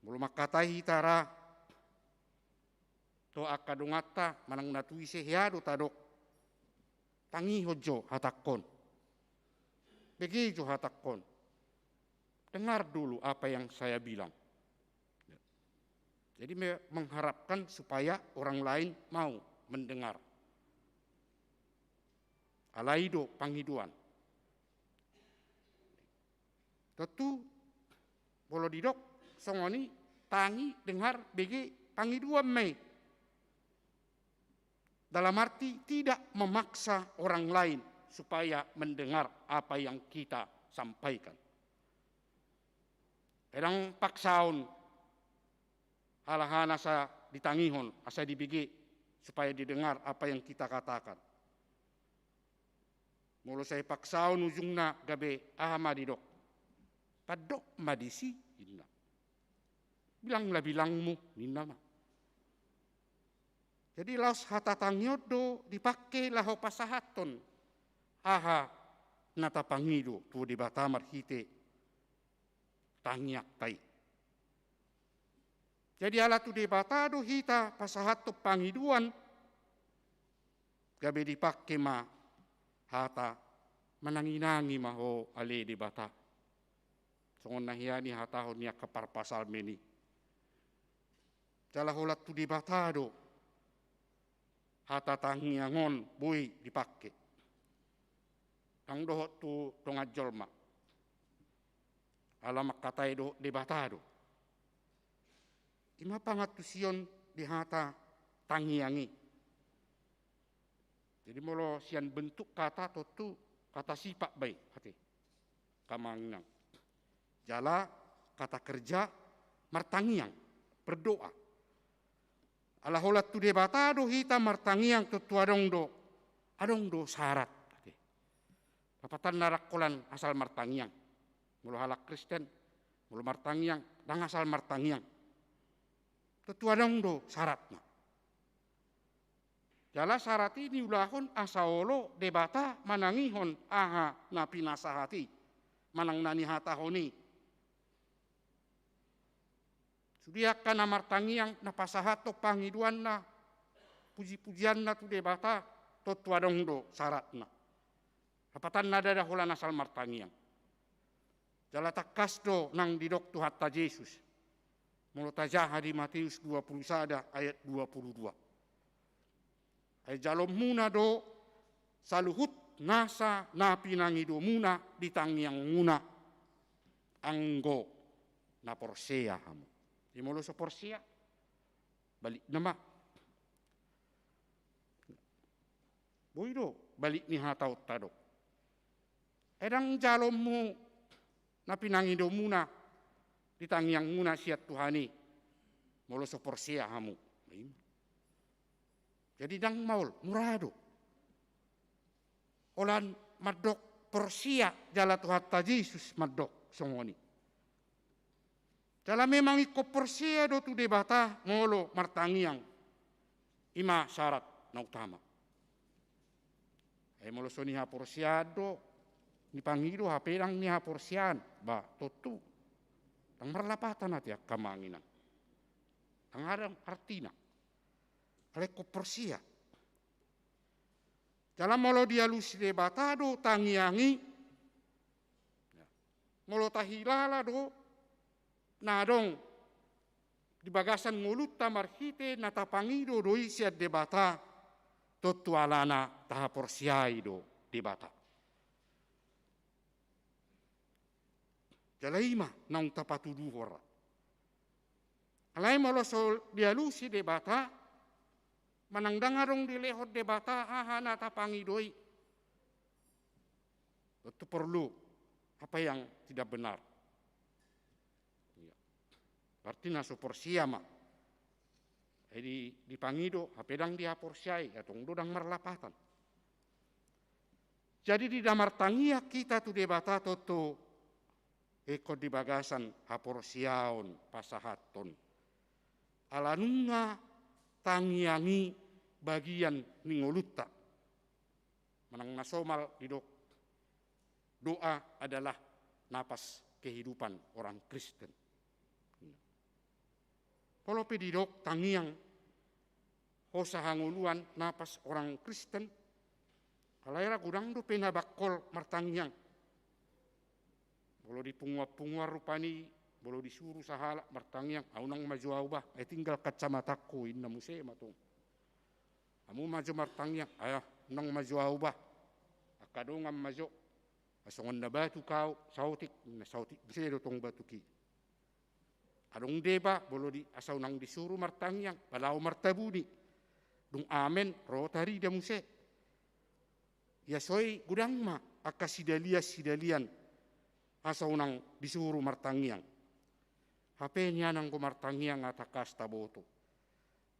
Molo mangkatai hita ra tu angka donganta manang na tu ise, hea do tadok, tangihon jo hatangkon, bege jo hatangkon, dengar dulu apa yang saya bilang. Jadi me-, mengharapkan supaya orang lain mau mendengar. Alai do pangidoan. Tontu molo didok songon i, tangi, dengar, bege, pangidoan ma i. Dalam arti tidak memaksa orang lain supaya mendengar apa yang kita sampaikan. Ai ndang paksaon halahan asa ditangihon, asa dibege, supaya didengar apa yang kita katakan. Molo sai paksaon ujungna gabe aha ma didok? Pandok ma disi, ninna. Bilanglah bilangmu, ninna ma. Jadi laos hata tangiang do dipangke laho pasahathon aha na tapangido tu Debata marhite tangiangta i. Jadi ala tu Debata do hita pasahathon pangidoan, gabe dipangke ma hata mananginangi ma ho ale Debata. Songon na hea nihatahon ni angka parpsalmen i. Jala holan tu Debata do hata tangiang on boi dipangke. Ndang dohot tu dongan jolma. Ala mangkatai dohot Debata do. I ma pangantusion di hata tangiang i. Jadi molo sian bentuk kata tontu kata sifat ba i, ate. Kamanginang. Jala kata kerja martangiang, berdoa. Ala holan tu Debata do hita martangiang tontu adong do, adong do syarat, ate. Lapatanna ndang holan asal martangiang. Molo halak Kristen, molo martangiang, ndang asal martangiang. Tontu adong do syaratna. Jala syarat i niulahon asa olo Debata manangihon aha na pinasahat i, manang na nihatahon i. Sude angka na martangiang, na pasahathon pangidoanna, pujipujianna tu Debata, tontu adong do syaratna. Lapatanna ndada holan asal martangiang. Jala tangkas do nang didok Tuhanta Jesus, molo tajaha di Mateus dua puluh sada ayat dua puluh dua. Ai jalonmuna do saluhut nasa na pinangidomuna di tangiangmuna, anggo na porsea hamu. Jadi molo so porsea, balikna ma. Boi do balik ni hataonta do. Ai ndang jalonmu na pinangidomuna di tangiangmuna sian Tuhan i, molo so porsea hamu. Jadi ndang maol, mura do. Holan mandok porsea jala Tuhanta Jesus mandok songon i. Jala memang ingkon porsea do tu Debata molo martangiang. I ma syarat na utama. Ai molo so nihaporseaan do, nipangido hape ndang nihaporseaan, ba tontu ndang marlapatan ate angka amang inang. Ndang adong artina. Alai ingkon porsea. Jala molo dialusi Debata do tangiang i, molo tahilala do na adong di bagasan ngolunta marhite na tapangido do i sian Debata, tontu alana tahaporseai do Debata. Jala i ma naung tapatuduhon ra. Alai molo so dialusi Debata, manang ndang adong dilehon Debata aha na tapangido i, tontu porlu apa yang tidak benar. Iya. Berarti na so porsea ma. Jadi dipangido hape ndang dihaporseai, antong do ndang marlapatan. Jadi di na martangiang hita tu Debata tontu ingkon di bagasan haporseaon pasahathon. Ala nunga tangiang i bagian ni ngolunta. Manang na somal didok, doa adalah napas kehidupan orang Kristen. Molo pe didok tangiang hosa hangoluan napas orang Kristen, alai ra godang dope na bangkol martangiang. Molo dipunguan-punguan rupani, molo disuru sahalak martangiang, au unang ma jo au bah, ai tinggal kacamatangku, inna muse ma tong. Hamu ma jo martangiang, ai unang ma jo au bah. Angka dongan ma jo. Ai songon na batuk au, saotik, na saotik muse do tong batuk i. Adong deba, molo di, asa unang disuru martangiang, pala au martabuni. Dung amen, ro tarida muse. Ia so i godang ma angka sidalian-sidalian asa unang disuru martangiang. Hape nian anggo martangiang tangkas taboto.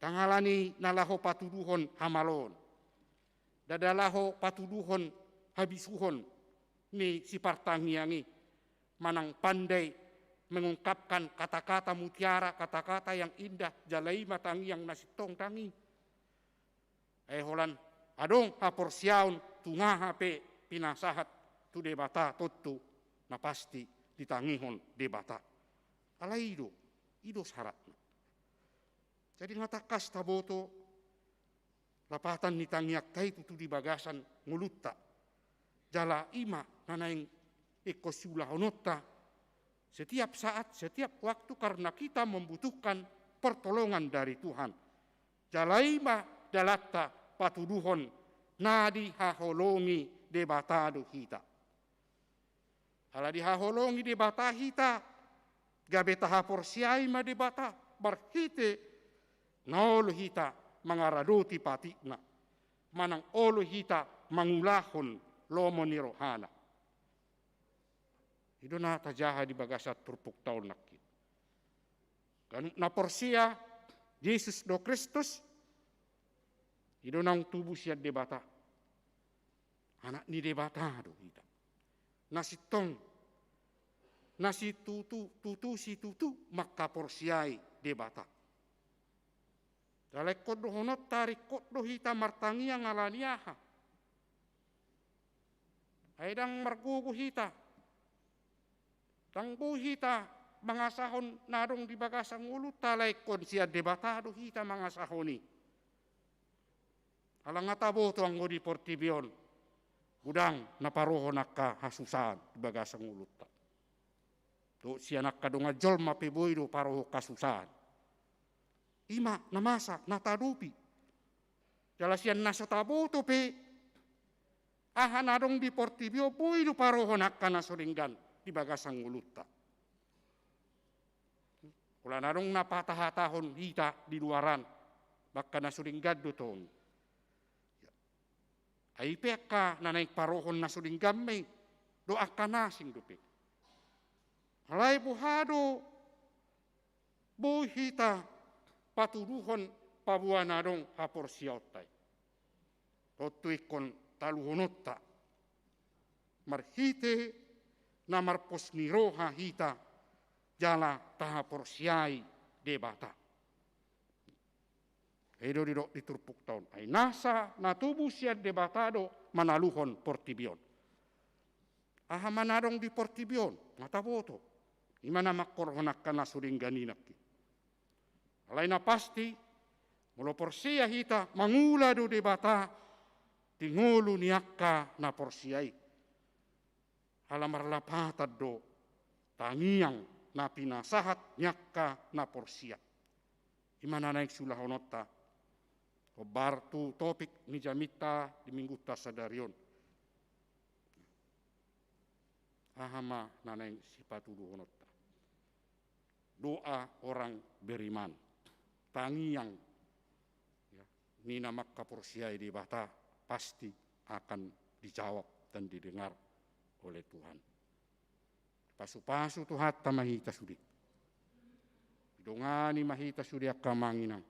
Ndang alani na laho patuduhon hamaloon. Ndada laho patuduhon habisuhon ni sipartangiang i. Manang pandai mengungkapkan kata-kata mutiara, kata-kata yang indah, jala i ma tangiang na sintong tangi. Ai holan adong haporseaon tu nga hape pinasahat tu Debata tontu na pasti ditangihon Debata. Alai i do, i do syaratna. Jadi nga tangkas taboto lapatan ni tangiangta i tutu di bagasan ngolunta. Jala i ma na naeng ingkon siulahononta setiap saat, setiap waktu karena kita membutuhkan pertolongan dari Tuhan. Jala i ma dalanta patuduhon na dihaholongi Debata do hita. Ala dihaholongi Debata hita, gabe tahaporseai ma Debata, marhite na olo hita mangaradoti patikna, manang olo hita mangulahon lomo ni rohana. I do na tajaha di bagasan turpukta on nangkin. Ganup na porsea Jesus do Kristus, i do naung tubu sian Debata. Anak ni Debata do hita. Na sintong, na situtu, tutu situtu mangkaporseai Debata. Jala ingkon dohononta, ringkot do hita martangiang ala ni aha? Ai ndang margogo hita. Ndang boi hita mangasahon na adong di bagasan ngolunta, alai ingkon sian Debata do hita mangasahon i. Ala nga taboto anggo di portibi on godang na parohon angka hasusaan di bagasan ngolunta. Dohot sian angka dongan jolma pe boi do parohon hasusaan. I ma na masa na taadopi. Jala sian na so taboto pe aha na adong di portibi on boi do parohon angka na so denggan di bagasan ngolunta. Holan adong na patahatahon hita di luaran, angka na so denggan do tong. Ai pe angka na naeng parohon na so denggan ma i, do angka na asing dope. Alai boha do boi hita patuduhon paboa na adong haporseaonta i? Tontu ingkon taluhononta marhite na marpos ni roha hita jala tahaporseai Debata. I do didok di turpukta on, ai nasa na tubu sian Debata do manaluhon portibi on. Aha ma na adong di portibi on? Nga taboto. I ma na mangkorhon angka na so denggan i nangkin. Alai na pasti, molo porsea hita, mangula do Debata di ngolu ni angka na porsea i. Ala marlapatan do tangiang na pinasahat ni angka na porsea. I ma na naeng siulahononta hombar tu topik ni jaminta di minggunta sadari on. Aha ma na naeng sipatuduhononta? Doa orang beriman. Tangiang, ya, ni na mangkaporseai Debata pasti akan dijawab dan didengar oleh Tuhan. Pasupasu Tuhanta ma hita sude. Didongani ma hita sude angka amang inang.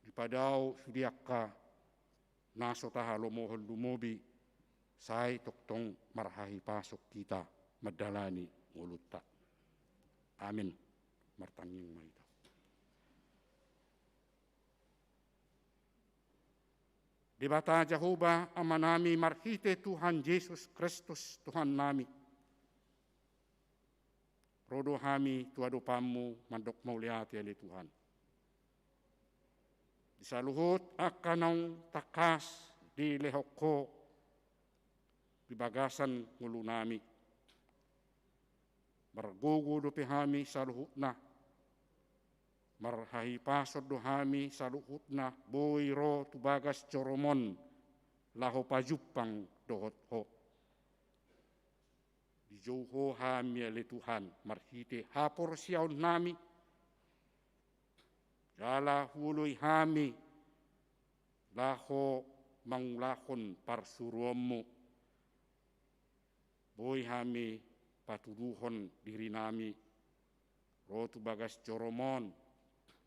Dipadao sude angka na so tahalomohon lumobi, sai tongtong marhahipason hita mandalani ngolunta. Amin. Martangiang ma hita. Debata Jahowa Amanami, marhite Tuhan Jesus Kristus Tuhannami, ro do hami tu adopanmu mandok mauliate ale Tuhan. Di saluhut angka naung tangkas dilehon Ho di bagasan ngolunami, margogo dope hami saluhutna, marhahipason do hami saluhutna boi ro tu bagas joromon laho pajumpang dohot Ho. Dijou Ho hami ale Tuhan marhite haporseaonnami, jala huoloi hami laho mangulahon parsuruonmu. Boi hami patuduhon dirinami ro tu bagas joromon,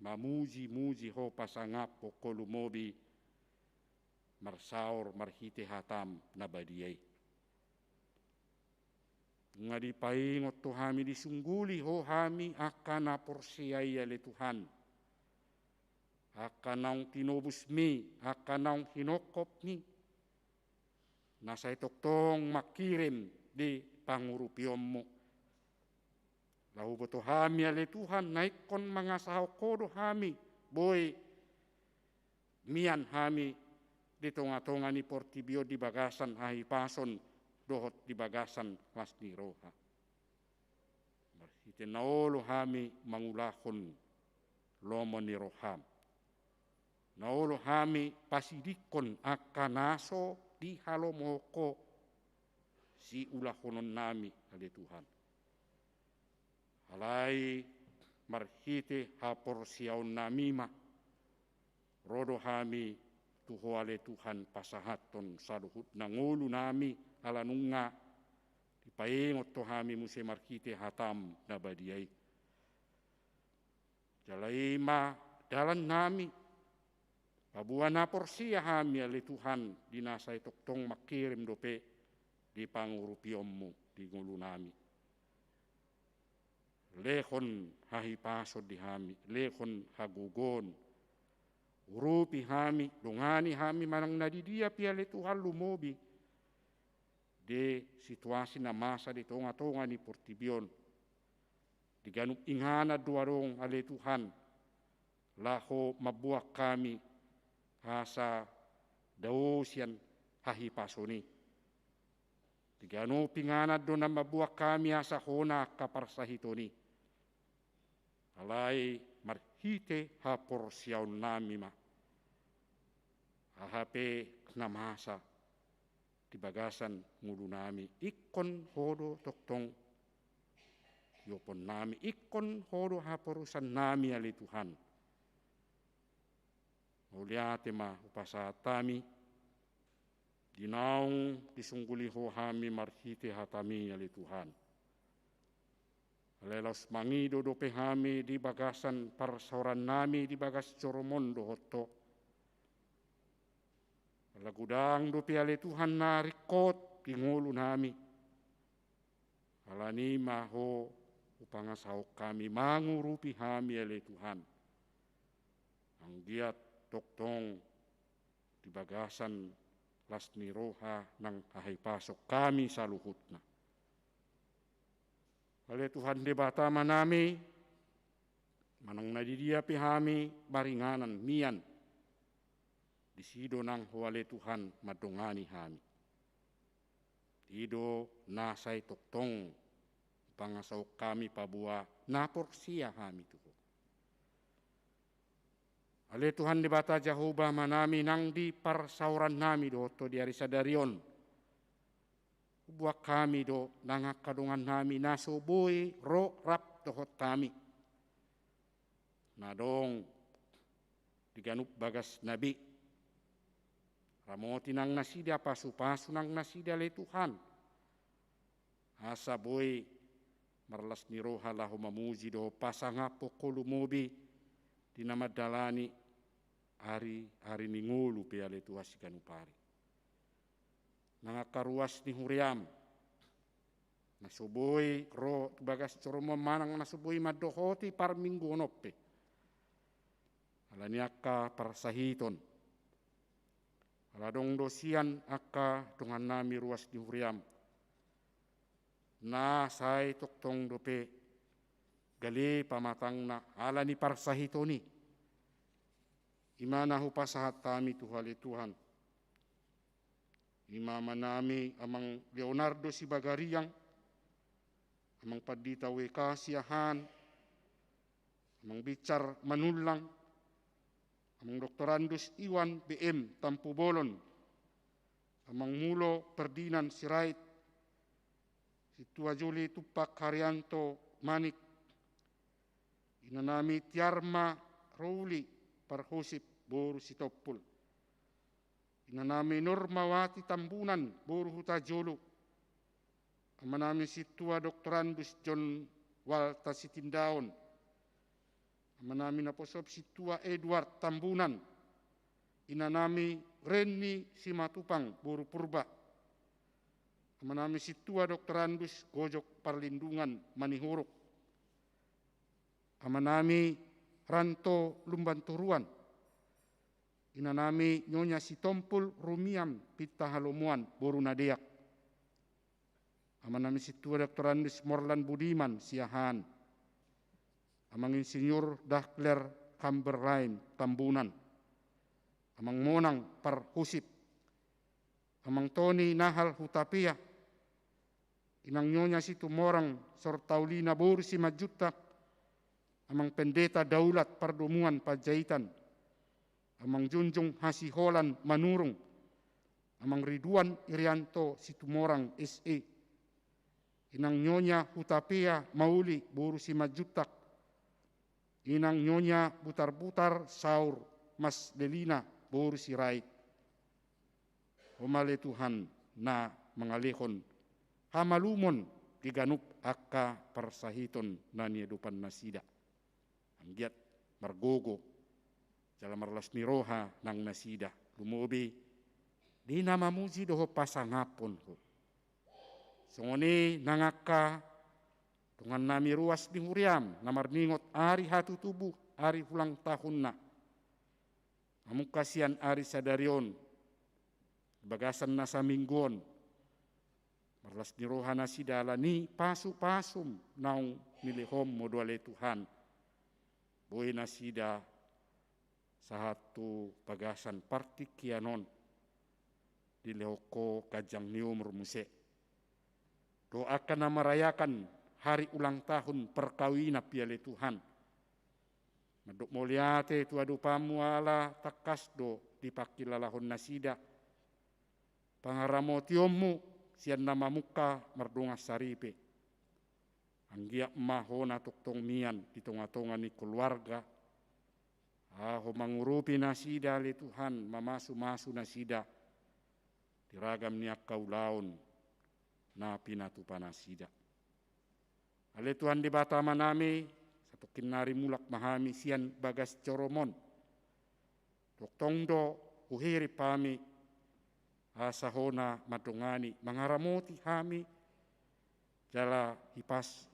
mamujimuji Ho, pasangaphon Ho lumobi, marsaor marhite hatam na badia i. Nunga dipaingot Ho hami, disungguli Ho hami angka na porsea i ale Tuhan, angka naung tinobusmi, angka naung hinongkopmi, na sai tongtong mangkirim di pangurupionmu. Laho huboto hami ale Tuhan, na ingkon mangasahon Ho do hami, boi mian hami di tongatonga ni portibi on di bagasan hahipason dohot di bagasan las ni roha. Marhite na olo hami mangulahon lomo ni roham, na olo hami pasidingkon angka na so dihalomohon Ho siulahononnami ale Tuhan. Alai marhite haporseaonnami ma ro do hami tu Ho ale Tuhan pasahathon saluhutna ngolunami, ala nunga dipaingot Ho hami muse marhite hatam na badia i. Jala i ma dalannami, paboa na porsea hami ale Tuhan di na sai tongtong mangkirim dope di pangurupionmu di ngolunami. Lehon hahipason di hami, lehon hagogoon. Urupi hami, dongani hami manang na didia pe ale Tuhan lumobi di situasi na masa di tongatonga ni portibi on. Di ganup inganan do adong ale Tuhan, laho mamboan hami asa dao sian hahipason i. Di ganup inganan do na mambuat hami asa hona angka parsahiton i. Alai marhite haporseaonnami ma aha pe na masa di bagasan ngolunami, ingkon Ho do tongtong ioponnami, ingkon Ho do haporusannami ale Tuhan. Mauliate ma hupasahat hami, di naung disungguli Ho hami marhite hatami ale Tuhan. Alai laos mangido dope hami di bagasan parsaorannami di bagas joro-Mu on dohot Ho. Ala godang dope ale Tuhan na ringkot di ngolunami. Alani i ma Ho hupangasahon hami, mangurupi hami ale Tuhan. Anggiat tongtong di bagasan las ni roha nang hahipason hami saluhutna. Ale Tuhan Debata Amanami, manang na di dia pe hami maringanan mian, disi do nang Ho ale Tuhan mandongani hami. I do na sai tongtong pangasahon hami paboa na porsea hami tu Ho. Ale Tuhan Debata Jahowa Amanami, nang di parsaorannami dohot Ho di ari sadari on, hubuat hami do nang angka dongannami na so boi ro rap dohot hami, na adong di ganup bagas na be. Ramoti nang nasida, pasupasu nang nasida ale Tuhan, asa boi marlas ni roha laho mamuji dohot pasangaphon Ho lumobi di na mandalani ari-ari ni ngolu pe ale Tuhan siganup ari. Nang angka ruas ni huriam na so boi ro tu bagas joro-Mu on manang na so boi mandohoti parmingguon on pe, alani angka parsahiton. Ala adong do sian angka dongannami ruas ni huriam na sai tongtong dope gale pamatangna ala ni parsahiton i. I ma na hupasahat hami tu Ho ale Tuhan. I ma amanami Amang Leonardo Sibagariang, Amang Pandita W K Siahaan, Amang Bichar Manullang, Amang Doktorandus Iwan B M Tampubolon, Amang Mulo Ferdinand Sirait, Sintua Juli Tumpak Haryanto Manik, inanami Tiarma Rouli Parhusip boru Sitompul, inanami Nurmawati Tambunan boru Hutajulu, amanami Sintua Doktorandus John Walta Sitindaon, amanami naposo Sintua Edward Tambunan, inanami Renni Simatupang boru Purba, amanami Sintua Doktorandus Gojok Parlindungan Manihuruk, amanami Ranto Lumbantoruan, inanami Nyonya Sitompul Rumiam Pinta Halomoan boru Nadeak, amanami Sintua Doktorandus Morlan Budiman Siahaan, Amang Insinyur Dahler Kamberlain Tambunan, Amang Monang Parhusip, Amang Toni Nahal Hutapea, Inang Nyonya Situmorang Sortaulina boru Simanjuntak, Amang Pendeta Daulat Pardomuan Panjaitan, Amang Junjung Hasiholan Manurung, Amang Ridwan Irianto Situmorang S E, Inang Nyonya Hutapea Mauli boru Simanjuntak, Inang Nyonya Butarbutar Saur Mas Delina boru Sirait. Ho ma ale Tuhan na mangalehon hamalumon di ganup angka parsahiton na niadopan nasida. Anggiat margogo jala marlas ni roha nang nasida, lumobi di na mamuji dohot pasangaphon Ho. Songon i nang angka dongannami ruas ni huriam na marningot ari hatutubu, ari ulang tahunna, mamungka sian ari sadari on, bagasan na saminggu on, marlas ni roha nasida ala ni pasupasum naung nilehonmu do ale Tuhan. Boi nasida sahat tu bagasan partingkian on dilehon Ho ganjang ni umur muse. dohot angka na marayakan hari ulang tahun perkawinan pe ale Tuhan. Mandok mauliate tu adopanmu ala tangkas do dipangkilalahon nasida pangaramotionmu sian na mamungka mardongan saripe. Anggiat ma hona tongtong mian di tongatonga ni keluarga, aho mangurupi nasida ale Tuhan, mamasumasu nasida di ragam ni angka ulaon na pinatupa nasida. Ale Tuhan Debata Amanami, satongkin nari mulak ma hami sian bagas joromon. Tongtong do huhirim hami asa hona mandongani mangaramoti hami, jala hipas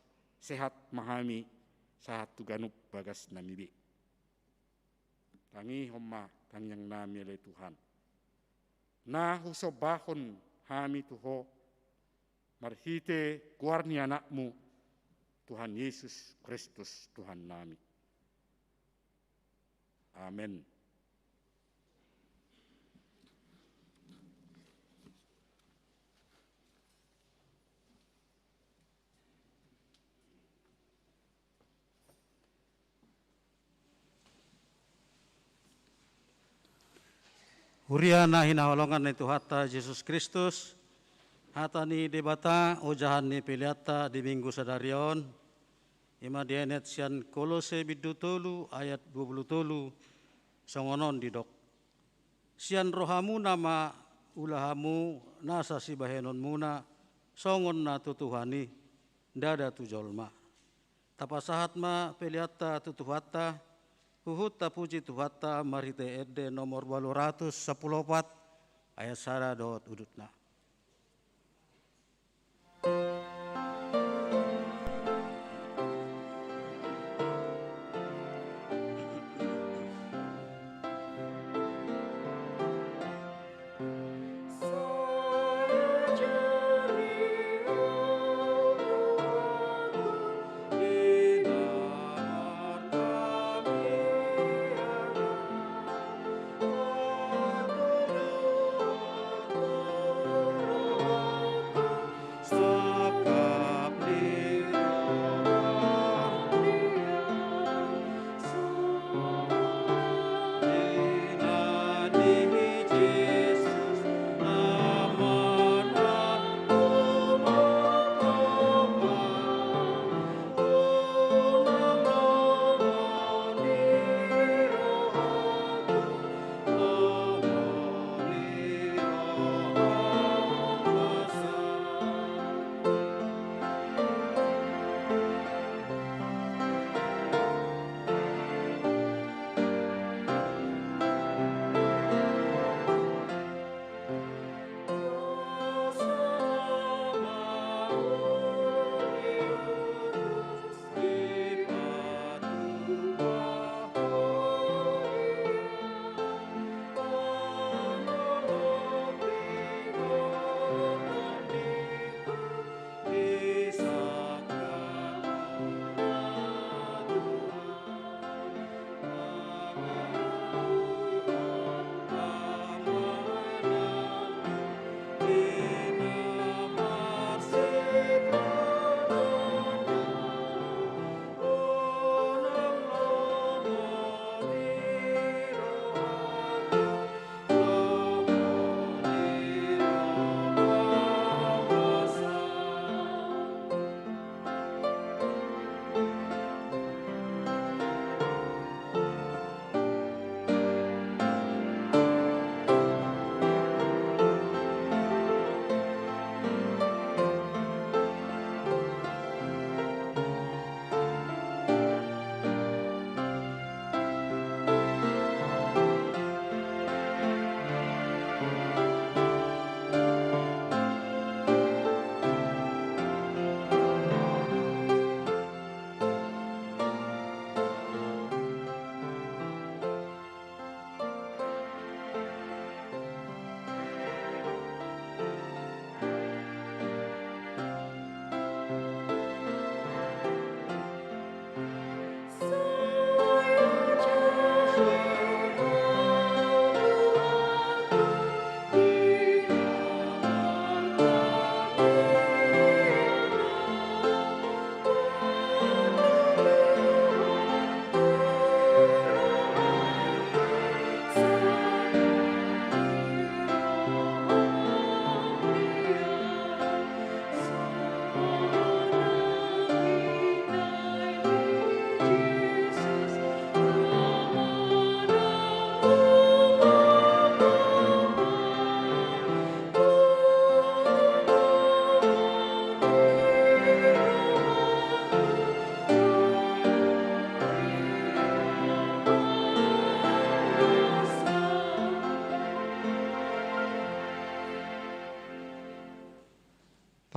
sehat ma hami sahat tu ganup bagasnami be. Tangihon ma tangiangnami ale Tuhan, na husombahon hami tu Ho marhite goar ni Anakmu, Tuhan Yesus Kristus Tuhannami. Amen. Huria na hinaholongan ni Tuhanta Jesus Kristus, hata ni Debata ojahan ni peleanta di Minggu sadari on, ima dienet sian Kolose bindu tolu ayat dua pulu tolu, songon on didok: Sian rohamuna ma ula hamu nasa sibahenonmuna, songon na tu Tuhan i, ndada tu jolma. Tapasahat ma peleanta tu Tuhanta, huhut tapuji Tuhanta marhite ende nomor ualu ratus sampulu opat, ayat sada dohot udutna.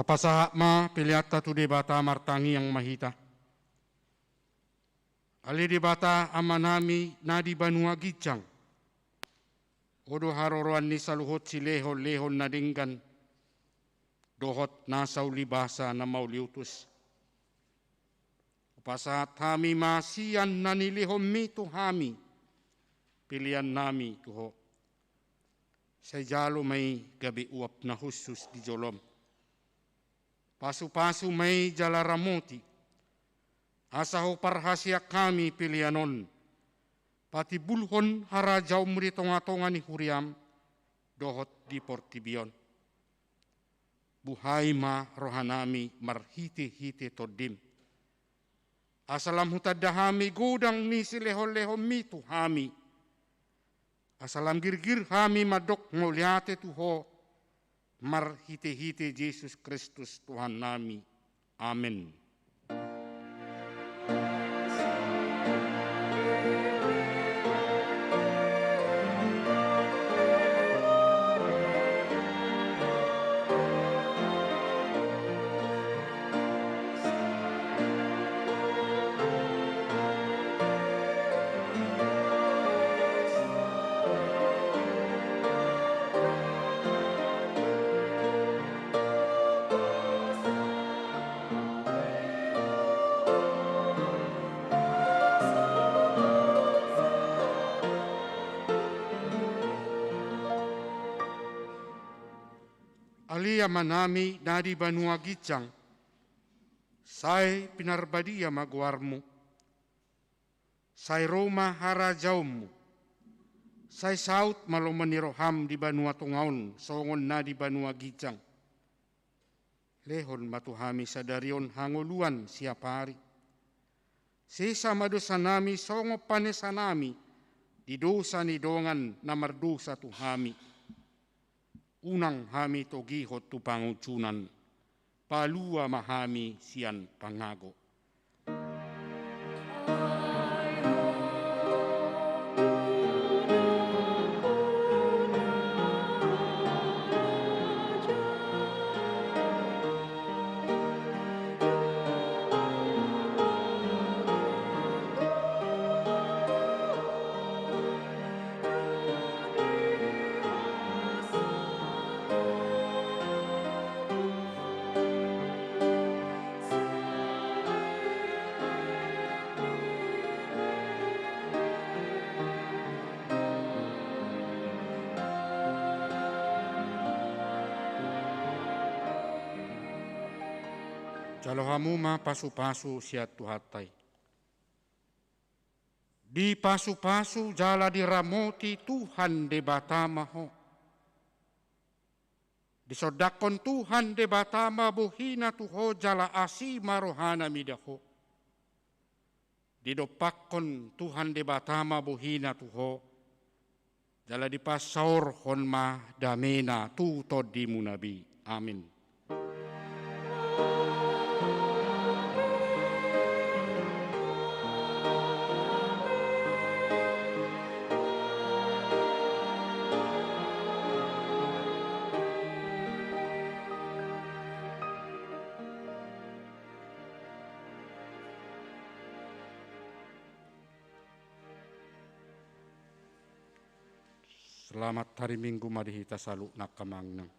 Pasahat ma peleanta tu Debata, martangiang ma hita. Ale Debata Amanami na di banua ginjang, Ho do haroroan ni saluhut silehon-lehon na denggan dohot nasa ulibasa na mauliutus. Hupasahat hami ma sian na nilehonMi tu hami peleannami tu Ho. Sai jalo ma i gabe uap na hushus di jolom. Pasu-pasu ma i jala ramoti, asa huparhaseang hami pelean on patimbulhon harajaonMu di tonga-tonga ni huriaM dohot di portibi on. Buhai ma rohanami marhite-hite TondiM, asa lam hutanda hami godang ni silehon-lehonMi tu hami, asa lam girgir hami mandok mauliate tu Ho, marhite-hite Jesus Kristus Tuhannami. Amen. Ale Amanami na di banua ginjang, sai pinarbadia ma goarMu. Sai ro ma harajaonMu. Sai saut ma lomo ni rohaM di banua tonga on songon na di banua ginjang. Lehon ma tu hami sadari on hangoluan siapari. Sesa ma dosanami songon panesanami di dosa ni dongan na mardosa tu hami. Unang hami togihon tu pangunjunan, palua ma hami sian pangago. Jalo hamu ma pasu-pasu sian Tuhanta i. Dipasu-pasu jala diramoti Tuhan Debata ma ho. Disondangkon Tuhan Debata ma bohiNa tu ho jala asi ma rohaNa mida ho. Didompakkon Tuhan Debata ma bohiNa tu ho, jala dipasaorhon ma dameNa tu tondimuna be. Amin. Selamat hari Minggu ma di hita saluhutna, angka amang inang.